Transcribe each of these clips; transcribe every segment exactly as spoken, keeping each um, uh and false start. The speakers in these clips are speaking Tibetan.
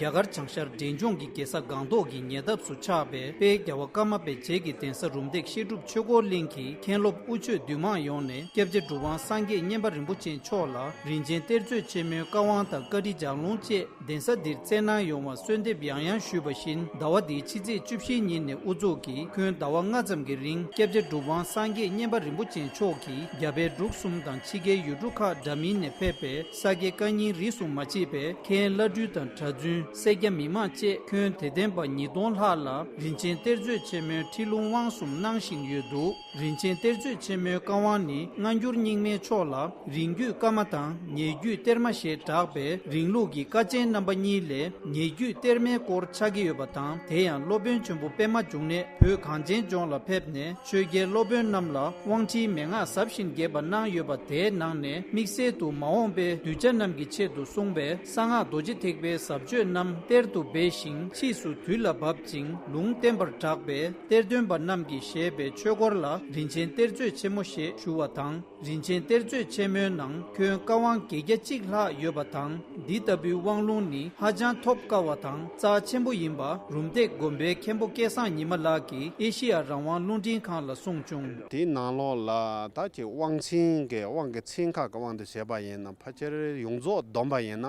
རྒྱ་གར་བྱང་ཤར་འབྲས་ལྗོངས་ཀྱི་རྒྱལ་ས་སྒང་ཏོག་གི་ཉེ་འདབས་སུ་ཆགས་པའི་དཔལ་རྒྱལ་བ་ཀརྨ་པའི་རྗེས་ཀྱི་གདན་ས་རུམ་བཏེག་བཤད་སྒྲུབ་ཆོས་འཁོར་གླིང་གི་མཁན་སློབ་དབུ་ཆོས་འདུས་མང་ཡོངས་ནས་སྐྱབས་རྗེ་གྲུབ་དབང་སངས་རྒྱས་མཉན་པ་རིན་པོ་ཆེ་མཆོག་ལ་རིན་ཆེན་གཏེར་མཛོད་ཆེན་མོའི་བཀའ་དབང་དང་བཀའ་ཁྲིད་ལྗགས་ལུང་བཅས་གདན་ས་འདིར་བསྩལ་གནང་ཡོང་བར་གསོལ་འདེབས་ཡང་ཡང་ཞུས་པ་བཞིན། ཟླ་བ་འདིའི་ཕྱི་ཚེས་བཅུ་བཞིའི་ཉིན་ནས་དབུ་འཛུགས་ཀྱིས་ཁྱོན་ཟླ་བ་ལྔ་ཙམ་གྱི་རིང་སྐྱབས་རྗེ་གྲུབ་དབང་སངས་རྒྱས་མཉན་པ་རིན་པོ་ཆེ་མཆོག་གིས་རྒྱ་བལ་འབྲུག་གསུམ་དང་ཕྱི་རྒྱལ་ཡུལ་གྲུ་ཁག་འདྲ་མིན་ནས་ཕེབས་པའི་ས་དགེ་བཀའ་རྙིང་རིས་སུ་མ་ཆད་པའི་མཁན་བླ་སྤྲུལ་དང་གྲྭ་བཙུན། སེར་སྐྱ་མི་མང་བཅས་ཁྱོན་དད་ལྡན་པ་ཉིས་སྟོང་ལྷག་ལ་རིན་ཆེན་གཏེར་མཛོད་ཆེན་མོའི་ཁྲིད་ལུང་དབང་གསུམ་གནང་བཞིན་ཡོད་འདུག་རིན་ཆེན་གཏེར་མཛོད་ཆེན་མོའི་བཀའ་དབང་ནི་སྔ་འགྱུར་རྙིང་མའི་ཕྱོགས་ལ་རིང་བརྒྱུད་བཀའ་མ་དང་ཉེ་བརྒྱུད་གཏེར་མ་ཞེས་གྲགས་པའི་རིང་ལུགས་ཀྱི་བཀའ་ཆེན་རྣམ་པ་གཉིས་ལས་ཉེ་བརྒྱུད་གཏེར་མའི་སྐོར་ཆགས་ཀྱི་ཡོད་པ་དང་། དེ་ཡང་སློབ་དཔོན་ཆེན་པོ་པདྨ་འབྱུང་གནས་བོད་གངས་ཅན་ལྗོངས་ལ་ཕེབས་ནས་ཆོས་རྒྱལ་སློབ་དཔོན་རྣམས་ལ་དབང་ཁྲིད་མན་ངག་ཟབ་ཞིང་རྒྱས་པ་གནང་ཡོད་པ། དེའི་ནང་ནས་དམིགས་བསལ་དུ་མ་འོངས་པའི་གདུལ་བྱ་རྣམས་ཀྱི་ཆེད་དུ་གསུངས་པའི་གསང་སྔགས་རྡོ་རྗེ་ཐེག་པའི་ཟབ་ཆོས་རྣམས་གཏེར་དུ་སྦས་ཤིང་ཕྱིས་སུ་དུས་ལ་བབ་ཅིང་ལུང་བསྟན་པར་གྲགས་པའི་གཏེར་སྟོན་པ་རྣམས་ཀྱིས་བཞེས་པའི་ཆོས་སྐོར་ལ་རིན་ཆེན་གཏེར་མཛོད་ཆེན་མོ་ཞེས་ཞུ་བ་དང་། རིན་ཆེན་གཏེར་མཛོད་ཆེན་མོའི་ནང་ཁྱོན་བཀའ་དབང་བརྒྱད་བརྒྱ་གཅིག་ལྷག་ཡོད་པ་དང་། འདི་ལྟ་བུའི་དབང་ལུང་ནི་ཧ་ཅང་ཐོབ་དཀའ་བ་དང་རྩ་ཆེན་པོ་ཡིན་པ་རུམ་བཏེག་དགོན་པའི་མཁན་པོ་སྐལ་བཟང་ཉི་མ་ལགས་ཀྱིས་ཨེ་ཤེ་ཡ་རང་དབང་རླུང་འཕྲིན་ཁང་ལ་གསུངས་བྱུང་། དེའི་ནང་ལོགས་ལ་ད་ཅིག་དབང་ཆེན་གྱི་དབང་གི་ཚན་ཁག་གི་དབང་དུ་བྱས་པ་ཡིན་ན། ཕལ་ཆེར་ཡོངས་རྫོགས་བསྡོམས་པ་ཡིན་ན་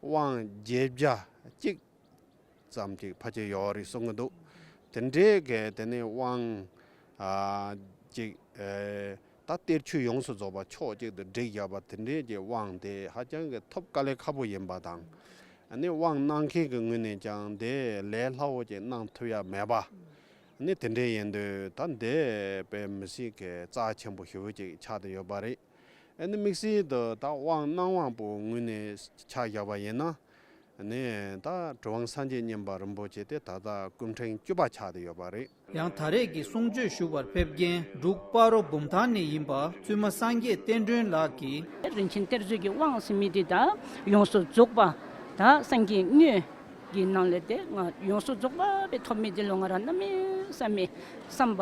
དབང་བརྒྱད་བརྒྱ་གཅིག་ཙམ་ཅིག་ཕལ་ཆེར་ཡོད་རེད་གསུང་གི་འདུག་དེ་འདྲའི་གི་དེ་ནས་དབང་ཨ་ཅིག་ཨེ་ད་གཏེར་ཆོས་ཡོངས་སུ་རྫོགས་པ་ཕྱོགས་གཅིག་ཏུ་བསྒྲིགས་བཞག་པ་དེ་འདྲའི་གི་དབང་དེ་ཧ་ཅང་གི་ཐོབ་དཀའ་ལས་ཁག་པོ་ཡིན་པ་དང་། ཨ་ནི་དབང་གནང་མཁན་གྱི་ངོས་ནས་ཀྱང་དེ་ལས་སླ་བོ་ཅིག་གནང་ཐུབ་ཡ་མེད་པ། ཨ་ནི་དེ་འདྲའི་ཡིན་དུས་ད་འདི་དཔེ་མི་སྲིད་ཀྱི་རྩ་ཆེན་པོ་ཞེ་པོ་ཅིག་ཆགས་བསྡད་ཡོད་པ་རེད། ཨ་ནི་དམིགས་བསལ་དུ་ད་དབང་གནང་དབང་པོའི་ངོས་ནས་ཆ་བཞག་པ་ཡིན་ན། ཨ་ནི་ད་གྲུབ་དབང་སངས་རྒྱས་མཉན་པ་རིན་པོ་ཆེ་དེ་ད་ལྟ་སྐུ་ཕྲེང་བཅུ་པ་ཆགས་བསྡད་ཡོད་པ་རེད། ཡང་ད་རེས་ཀྱི་གསུང་ཆོས་ཞུ་བར་ཕེབས་མཁན་འབྲུག་སྤ་རོ་འབུམ་ཐང་ནས་ཡིན་པ་བཙུན་མ་སངས་རྒྱས་བསྟན་སྒྲོན་ལགས་ཀྱིས། རིན་ཆེན་གཏེར་མཛོད་ཀྱི་དབང་ཟེར་མི་དེ་ད་ཡོངས་སུ་རྫོགས་པ་ད་སངས་རྒྱས་དངོས་ཀྱི་ནང་ལས་དེ་ང་ཡོངས་སུ་རྫོགས་པ་དཔེ་ཐོབ་མི་དེ་ལོ་ང་རང་གནམ་མེད་ས་མེད་བསམ་པ་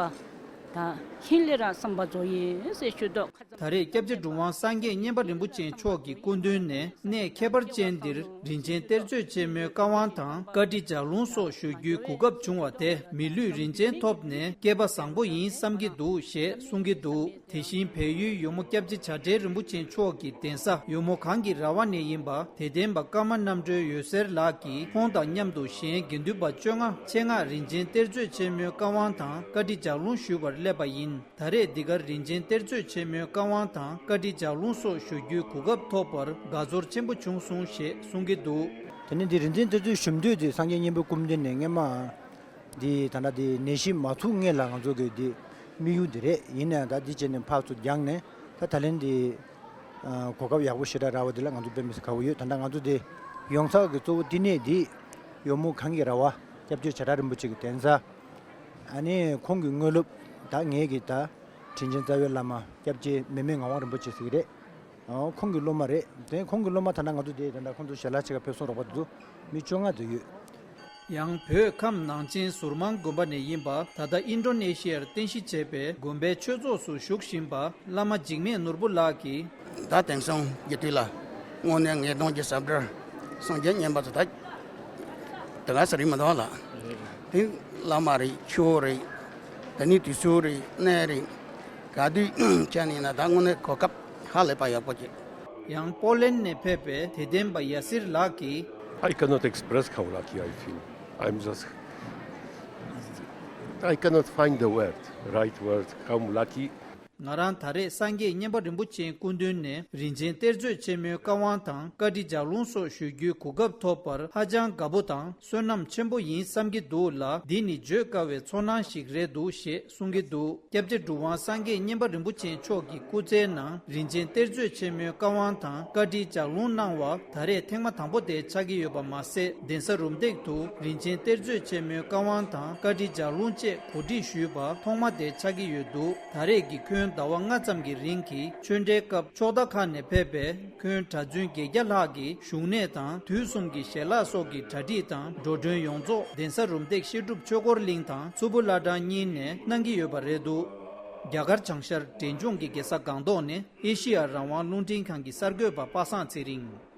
ད་ཧིན་ལས་ར་བསམ་པ་རྫོགས་ཡིན་ཟེར་ཞུ་དོགས། ད་རེས་སྐྱབས་རྗེ་གྲུབ་དབང་སངས་རྒྱས་མཉན་པ་རིན་པོ་ཆེ་མཆོག་གི་སྐུ་མདུན་ནས་གནས་ཁྱད་པར་ཅན་འདིར་རིན་ཆེན་གཏེར་མཛོད་ཆེན་མོའི་བཀའ་དབང་དང་བཀའ་ཁྲིད་ལྗགས་ལུང་སོགས་ཞུ་རྒྱུའི་གོ་སྐབས་བྱུང་བ་དེ་མི་ལུས་རིན་ཆེན་ཐོབ་ནས་སྐལ་པ་བཟང་པོ་ཡིན་བསམ་གྱི་འདུག་ཞེས་གསུང་གི་འདུག་དེ་བཞིན་བལ་ཡུལ་ཡོལ་མོ་སྐྱབས་རྗེ་བྱ་བྲལ་རིན་པོ་ཆེ་མཆོག་གི་གདན་ས་ཡོལ་མོ་གངས་ཀྱི་ར་བ་ནས་ཡིན་པ་དད་ལྡན་པ་ཀརྨ་རྣམ་གྲོལ་འོད་ཟེར་ལགས་ཀྱིས་ཁོང་དང་མཉམ་དུ་གཞན་དགེ་འདུན་པ་བཅོ་ལྔ་ཆེད་མངགས་རིན་ཆེན་གཏེར་མཛོད་ཆེན་མོའི་བཀའ་དབང་དང་བཀའ་ཁྲིད་ལྗགས་ལུང་ཞུ་བར་སླེབས་པ་ཡིན། ད་རེས་འདི་གར་རིན་ཆེན་གཏེར་མཛོད་ཆེན་མོའི་བཀའ་དབང་དང་བཀའ་ཁྲིད་ལྗགས་ལུང་སོགས་ཞུ་རྒྱུའི་གོ་སྐབས་ཐོབ་པར་དགའ་ཚོར་ཆེན་པོ་བྱུང་སོང་ཞེས་གསུང་གི་འདུག་དེ་ནས་འདི་རིན་ཆེན་གཏེར་མཛོད་ཞུ་འདོད་དེ་སངས་རྒྱས་མཉན་པའི་སྐུ་མདུན་ནས་སྔས་མ་འདི་ད་ལྟ་འདི་ནད་གཞི་མ་ཐུག་སྔས་ལ་ང་ཚོ་གི་འདི་དམིགས་ཡུལ་འདི་རེད། ཡིན་ནའང་ད་འདི་བྱས་ནས་ཕར་ཚུར་རྒྱག་ནས་ད་ད་ལན་འདི་གོ་སྐབས་ཡག་པོ་ཞེ་དྲག་རག་པ་འདི་ལ་ང་ཚོ་དཔེ་མི་སྲིད་དགའ་པོ་ཡོད། ད་ལྟ་ང་ཚོ་འདི་ཡོང་ས་གི་གཙོ་བོ་བསྟི་གནས་འདི་ཡོལ་མོ་གངས་ཀྱི་ར་བ་སྐྱབས་རྗེ་བྱ་བྲལ་རིན་པོ་ཆེ་གི་གདན་ས། ཨ་ནི་ཁོང་གི་དངོས་སློབ་ད་ངེད་ཀྱི་ད་དྲིན་ཅན་རྩ་བའི་བླ་མ་སྐྱབས་རྗེ་མེ་མེ་ངག་དབང་རིན་པོ་ཆེ་ཟེར་གྱི་རེད། ཨོ་ཁོང་གི་སློབ་མ་རེད། དེ་ཁོང་གི་སློབ་མ་ད་ལྟ་ང་ཚོ་དེ་ད་ལྟ་ཁོང་ཚོ་ཞལ་ལག་ཕྱེད་ཀ་ཕེབས་སོང་རོགས་པ་དེ་ཚོ་མི་བཅོ་ལྔ་ཙམ་ཡོད། ཡང་བོད་ཁམས་ནང་ཆེན་ཟུར་མང་དགོན་པ་ནས་ཡིན་པ་ད་ལྟ་ཨིན་ཌོ་ནེ་ཤི་ཡར་རྟེན་གཞི་བྱས་པའི་དགོན་པའི་ཆོས་ཚོགས་སུ་བཞུགས་བཞིན་པ་བླ་མ་འཇིགས་མེད་ནོར་བུ་ལགས་ཀྱིས། ད་དེང་སང་རྒྱུད་སྟོད་ལ་དངོས་གནས་ངེས་དོན་གྱི་ཟབ་གྲྭར་སངས་རྒྱས་མཉན་པ་ཚོ་ད་དེ་ག་ས་རེད་མི་འདུག་ལ། དེ་བླ་མ་རེད། ཆོས་རེད། ད་ནི་དུས་ཚོད་རེད། གནས་རེད། ག་དུས་བྱས་ནས་ན་ད་དངོས་གནས་གོ་སྐབས་ཧ་ལས་པ་ཡག་པོ་ཅིག་ཡང་པོ་ལན་ནས་ཕེབས་པའི་དད་ལྡན་པ་ཡ་སིར་ལགས་ཀྱིས། I cannot express how lucky I feel. I'm just, I cannot find the word, right word, how lucky. ང་རང་ད་རེས་སངས་རྒྱས་མཉན་པ་རིན་པོ་ཆེའི་སྐུ་མདུན་ནས་རིན་ཆེན་གཏེར་མཛོད་ཆེན་མོའི་བཀའ་དབང་དང་བཀའ་ཁྲིད་ལྗགས་ལུང་སོགས་ཞུ་རྒྱུའི་གོ་སྐབས་ཐོབ་པར་ཧ་ཅང་དགའ་པོ་དང་བསོད་ནམས་ཆེན་པོ་ཡིན་བསམ་གྱི་འདུག་ལ། འདི་ནི་བརྗོད་དཀའ་བའི་ཚོར་སྣང་ཞིག་རེད་འདུག་ཞེས་གསུང་གི་འདུག་སྐྱབས་རྗེ་གྲུབ་དབང་སངས་རྒྱས་མཉན་པ་རིན་པོ་ཆེ་མཆོག་གི་སྐུ་ཚེའི་ནང་རིན་ཆེན་གཏེར་མཛོད་ཆེན་མོའི་བཀའ་དབང་དང་བཀའ་ཁྲིད་ལྗགས་ལུང་གནང་བ་ད་རེས་ཐེངས་མ་དང་པོ་དེ་ཆགས་ཀྱི་ཡོད་པ་མ་ཟད། གདན་ས་རུམ་བཏེག་ཏུ་རིན་ཆེན་གཏེར་མཛོད་ཆེན་མོའི་བཀའ་དབང་དང་བཀའ་ཁྲིད་ལྗགས་ལུང་བཅས་གོ་སྒྲིག་ཞུས་པ་ཐོག་མ་དེ་ཆགས་ཀྱི་ཡོད་འདུག་ད་རེས་ཀྱི་ཁྱོན་ཟླ་བ་ལྔ་ཙམ་གྱི་རིང་གི་ཆོས་འབྲེལ་སྐབས་ཕྱོགས་མཐའ་ཁག་ནས་ཕེབས་པའི་ཁྱོན་གྲྭ་བཙུན་བརྒྱད་བརྒྱ་ལྷག་གི་བཞུགས་གནས་དང་དུས་གསུམ་གྱི་ཞལ་ལག་སོགས་ཀྱི་གྲ་སྒྲིག་དང་འགྲོ་གྲོན་ཡོངས་རྫོགས་གདན་ས་རུམ་བཏེག་བཤད་སྒྲུབ་ཆོས་འཁོར་གླིང་དང་མཚུར་ཕུ་བླ་བྲང་གཉིས་ནས་གནང་གི་ཡོད་པ་རེད་འདུག་རྒྱ་གར་བྱང་ཤར་འབྲས་ལྗོངས་ཀྱི་རྒྱལ་ས་སྒང་ཏོག་ནས་ཨེ་ཤི་ཡ་རང་དབང་རླུང་འཕྲིན་ཁང་གི་གསར་འགོད་པ་པ་སངས་ཚེ་རིང་།